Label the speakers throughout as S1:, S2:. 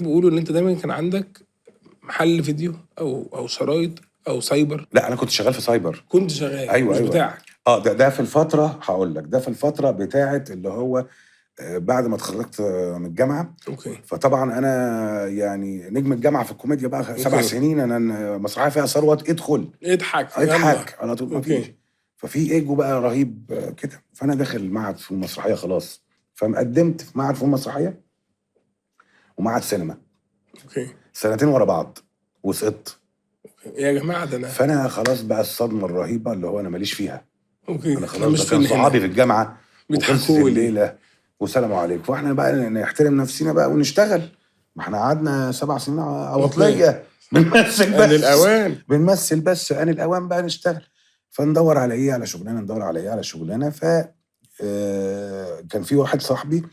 S1: بيقولوا ان انت دايما كان عندك محل فيديو او شرايط او سايبر.
S2: لا انا كنت شغال في سايبر.
S1: كنت شغال؟
S2: ايوه.
S1: مش
S2: أيوة.
S1: بتاعك.
S2: ده في الفترة، هقول لك، ده في الفترة بتاعه اللي هو بعد ما اتخرجت من الجامعة.
S1: okay.
S2: فطبعا انا يعني نجم الجامعة في الكوميديا بقى 7
S1: okay.
S2: سنين، انا مسرحية فيها ثروت ادخل
S1: اضحك.
S2: اضحك على طول، ما
S1: okay.
S2: فيش. ففي ايجو بقى رهيب كده. فانا داخل معهد فنون مسرحية خلاص، فقدمت في معهد فنون مسرحية ومعهد سينما.
S1: okay.
S2: سنتين ورا بعض وسقطت.
S1: يا جماعة ده انا
S2: فانا خلاص بقى الصدمة الرهيبة اللي هو انا ماليش فيها.
S1: okay.
S2: انا
S1: أنا
S2: خلاص
S1: مش
S2: ده كان
S1: فين هنا.
S2: صحابي في الجامعة وخلصت
S1: بيضحكوا لي.
S2: الليلة وسلام عليكم. فاحنا بقى نحترم نفسنا بقى ونشتغل، ما احنا قعدنا 7 سنين عواطليه بنمثل
S1: آن
S2: بس.
S1: الاوان.
S2: بنمثل بس، آن الاوان بقى نشتغل. فندور على ايه، على شغلانة، ندور على ايه، على شغلانة. ف كان في واحد صاحبي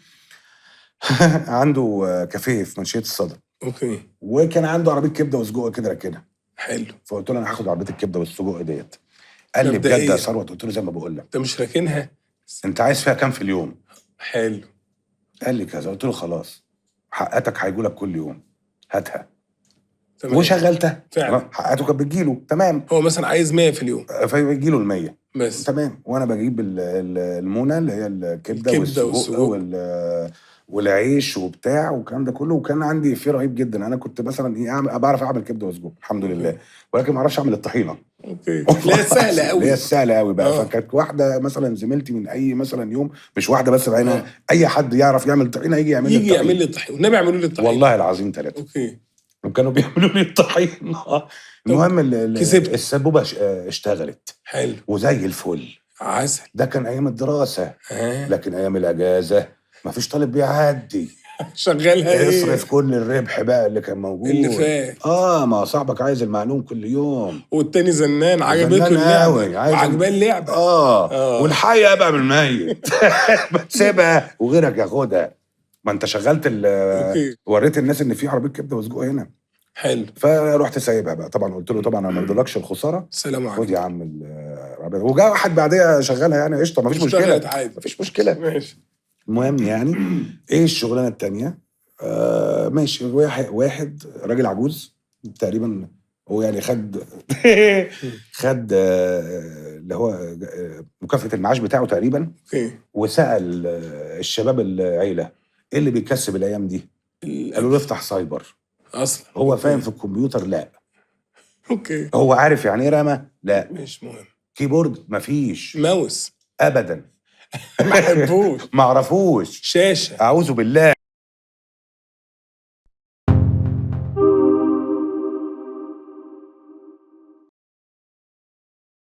S2: عنده كافيه في منشيه الصدر.
S1: okay.
S2: وكان عنده عربية كبده وسجق كده راكنها.
S1: حلو.
S2: فقلت له انا هاخد عربية الكبده والسجق ديت. قال لي بجد
S1: مبدئياً.
S2: يا ثروت؟ قلت له زي ما بقول لك.
S1: انت مش راكنها.
S2: انت عايز فيها كام في اليوم؟
S1: حلو.
S2: قال لي كذا. قلت له خلاص حقتك هيجوا لك كل يوم، هاتها.
S1: تمام.
S2: وشغلتها
S1: فعلا.
S2: تمام؟ حقته كانت بتجيله تمام.
S1: هو مثلا عايز 100 في اليوم
S2: فبيجيله ال 100
S1: بس.
S2: تمام. وانا بجيب المونه اللي هي الكبده
S1: الكبدة
S2: والسجق
S1: والسجق.
S2: والعيش وبتاع والكلام ده كله. وكان عندي في رهيب جدا. انا كنت مثلا ايه اعمل، بعرف اعمل كبده وسجق الحمد لله، ولكن ما اعرفش اعمل الطحينه.
S1: okay. لا سهلة قوي.
S2: اللي هي السهلة قوي بقى. فكانت واحدة مثلا زميلتي من اي مثلا يوم، مش واحدة بس بعينها، اي حد يعرف يعمل طحينه يجي يعمل لي
S1: يجي يعمل لي الطحينه، والنبي يعملوا لي الطحينه.
S2: والله العظيم 3.
S1: okay.
S2: وكانوا بيعملوا لي الطحينه. المهم
S1: كسبت.
S2: السبوبه اشتغلت.
S1: حلو.
S2: وزي الفل.
S1: عسل.
S2: ده كان ايام الدراسة. لكن ايام الاجازة مفيش طالب بيعدي.
S1: شغالها ايه؟
S2: اصرف كل الربح بقى اللي كان موجود
S1: اللي فات.
S2: ما صاحبك عايز المعلوم كل يوم.
S1: والتاني زنان عجبته
S2: زنان
S1: اللعبة.
S2: قوي، عايز
S1: وعجباه اللعبة.
S2: والحقيقة بقى من الميت. بتسيبها وغيرك ياخدها. ما انت شغلت
S1: okay.
S2: وريت الناس ان في عربية كبده وسجق هنا.
S1: حلو.
S2: فرحت سايبها بقى. طبعا قلت له طبعا انا ما ارضلكش الخسارة.
S1: سلام عليكم.
S2: خد يا عم العربية. وجاء واحد بعديها شغلها يعني قشطه، مفيش مشكلة.
S1: اشتغلت عادي.
S2: مفيش مشكلة.
S1: ماشي.
S2: المهم يعني ايه الشغلانة التانية؟ ماشي. واحد راجل عجوز تقريبا، هو يعني خد اللي هو مكافأة المعاش بتاعه تقريبا.
S1: okay.
S2: وسأل الشباب العيلة ايه اللي بيكسب الايام دي؟ قالوا له افتح سايبر.
S1: اصلا
S2: هو فاهم في الكمبيوتر؟ لا.
S1: okay.
S2: هو عارف يعني ايه رامة؟ لا.
S1: مش مهم.
S2: keyboard؟ مفيش.
S1: ماوس؟
S2: ابدا.
S1: ما احبوش.
S2: ما اعرفوش.
S1: شاشة؟
S2: اعوذ بالله.